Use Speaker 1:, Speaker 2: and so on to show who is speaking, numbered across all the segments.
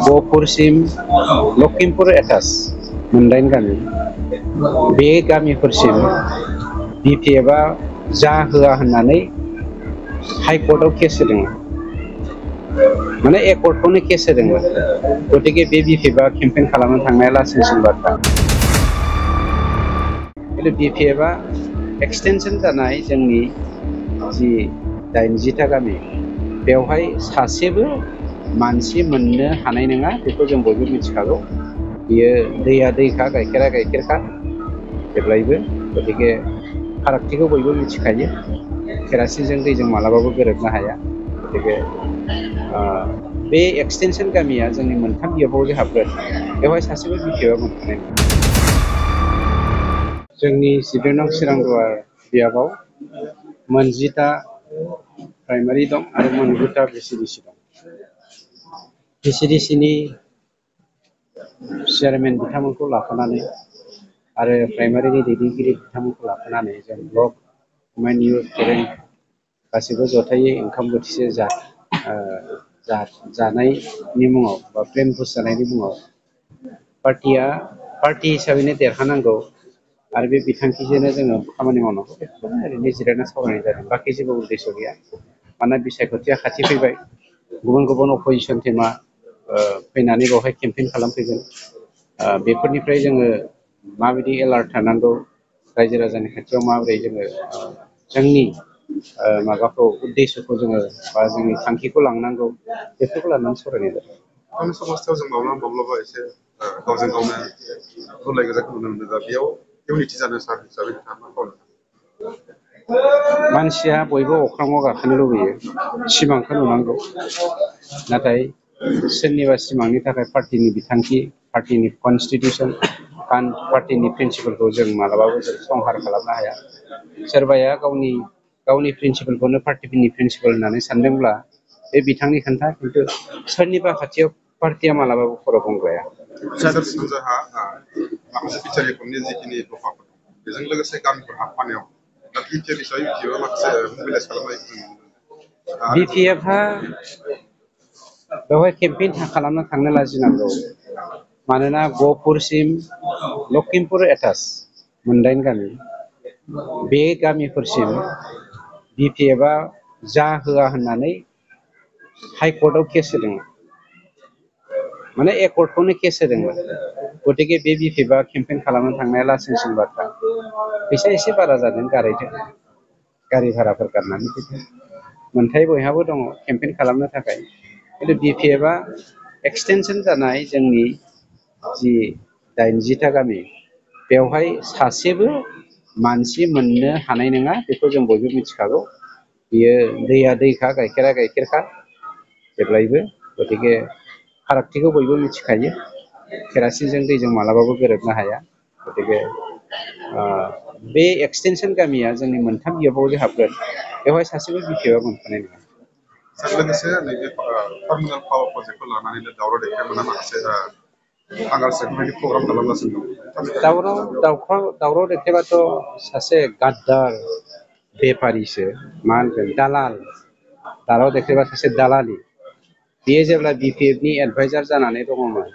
Speaker 1: गहपुरसिम Lakhimpur attach मोनदाइन गामि बे गामिफोरसिम बिपिएफआ जा होआ होननानै हाइकर्टआव केस होदोंमोन, माने एकर्टखौनो केस होदोंमोन। गतिके बे बिपिएफआ केम्पेइन खालामनो थांनाया लासिंसिं बाथ्रा। खिन्थु बिपिएफआ एक्सटेनसन जानाय जोंनि जि 80टा गामि बेवहाय सासेबो मानसि मोननो हानाय नङा, बेखौ जों बयबो मिथिखागौ। बियो दैया दैखा, गाइखेरा गाइखेरखा जेब्लायबो। गतिके फारागथिखौ बयबो मिथिखायो। केरासिनजों दैजों मालाबाबो गोरोबनो हाया। गतिके बे एक्सटेनसन गामिया जोंनि मोनथाम बिएफआव जे हाबगोन, बेवहाय सासेबो बिपिएफआ मोनखानाय नङा। जोंनि 11 नं चिरांदुवार बियाबाव 10टा प्राइमारि दं आरो 9टा भिसिडिसि दं। भिसिडिसिनि चेयारमेन बिथांमोनखौ लाफानानै आरो प्राइमारिनि दैदेनगिरि बिथांमोनखौ लाफानानै जों ब्लक मेन्यु फोरों गासैबो जथायै ओंखाम बोथिसे जानायनि मुङाव बा प्लेन भोज जानायनि मुङाव पार्टि हिसाबैनो देरहानांगौ आरो बे बिथांखिजोंनो जोङो खामानि मावनांगौ, बेखौनो ओरैनो जिरायना सावरायनाय जादों। बाखि जेबो उद्देश्य गैया। मानोना बिसायख'थिया खाथि फैबाय, गुबुन अपोजिसन टिमा फैनानै बेवहाय केम्पेइन खालामफैगोन। बेफोरनिफ्राय जोङो माबायदि एलार्ट थानांगौ, रायजो राजानि खाथियाव माबोरै जोङो जोंनि माबाखौ उद्देश्यखौ जोङो बा जोंनि थांखिखौ लांनांगौ, बेफोरखौ लानानै सावरायनाय जादों।
Speaker 2: आंनि समाजाव जों माब्लाबा एसे गावजों गावनो बुलाय गोजाखौ नुनो मोनो। दा बेयाव इउनिटि जानो हिसाबै नोंथाङा मा खालामो?
Speaker 1: मानसिया बयबो अख्राङाव गाखोनो लुबैयो, सिमांखौ नुनांगौ। नाथाय सोरनिबा सिमांनि थाखाय पार्टिनि बिथांखि, पार्टिनि कनस्टिटिउसन, पार्टिनि प्रिन्सिपालखौ जों मालाबाबो जों संहार खालामनो हाया। सोरबाया गावनि प्रिन्सिपालखौनो पार्टिनि प्रिन्सिपाल होननानै सानदोंब्ला बे बिथांनि खोन्था, खिन्थु सोरनिबा खाथियाव पार्टिया मालाबाबो खर' गंग्लाया।
Speaker 2: सानजाहा माखासे बिटिआरनि जिखिनि दफाफोर दं, बेजों लोगोसे गामिफोर हाबफानायाव दा बिटिआर हिसाबै बिटिआरआ माखासे मोबिलाइज खालामनायखौ जों नुनो मोनो।
Speaker 1: बिपिएफआ बेवहाय केम्पेइन खालामनो थांनो लाजिनांगौ। मानोना गहपुरसिम लखिमपुर एटाच मोनदाइन गामि बे गामिफोरसिम बिपिएफआ जा होआ होननानै हाइकर्टआव केस होदोंमोन, माने एकर्टखौनो केस होदोंमोन। गतिके बे बिपिएफआ केम्पेइन खालामनो थांनाया लासिंसिं बाथ्रा। फैसा एसे बारा जादों, गारायदों, गारि भाराफोर गारनानै फैदों। मोनथाय बयहाबो दङ केम्पेइन खालामनो थाखाय। खिन्थु बिपिएफआ एक्सटेनसन जानाय जोंनि जि 80टा गामि बेवहाय सासेबो मानसि मोननो हानाय नङा, बेखौ जों बयबो मिथिखागौ। बियो दैया दैखा, गाइखेरा गाइखेरखा जेब्लायबो। गतिके फारागथिखौ बयबो मिथिखायो। केरासिनजों दैजों मालाबाबो गोरोबनो हाया। गतिके बे एक्सटेनसन गामिया जोंनि मोनथाम बिएफआव जे हाबगोन, बेवहाय सासेबो बिपिएफआ मोनखानाय नङा।
Speaker 2: लोगोसे नैबे टार्मिनाल पावार प्रजेक्टखौ लानानैनो दावराव देखायनानै माखासे बेफोरबायदि प्रग्राम खालामगासिनो दं।
Speaker 1: दावराव देखायबाथ' सासे गाद्दार बेफारिसो, मा होनगोन, दालाल देखायबा सासे दालालि। बियो जेब्ला बिपिएफनि एडभाइजार जानानै दङमोन,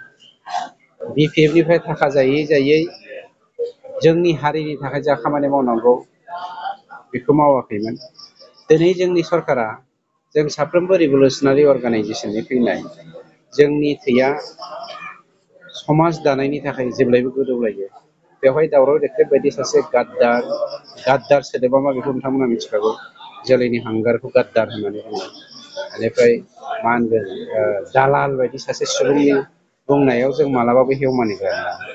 Speaker 1: बिपिएफनिफ्राय थाखा जायै जोंनि हारिनि थाखाय जा खामानि मावनांगौ बेखौ मावाखैमोन। दिनै जोंनि सरकारा, जों साफ्रोमबो रिभलिउसनारि अर्गानाइजेसननि फैनाय, जोंनि थैया समाज दानायनि थाखाय जेब्लायबो गोदौलायो। बेवहाय दावराव देखाय बायदि सासे गाद्दार सोदोबा मा बेखौ नोंथांमोना मिथिखागौ। जोलैनि हांगारखौ गाद्दार होननानै बुङो। बेनिफ्राय मा होनगोन, दालाल बायदि सासे सुबुंनि बुंनायाव जों मालाबाबो हेव मानिग्रा नङा।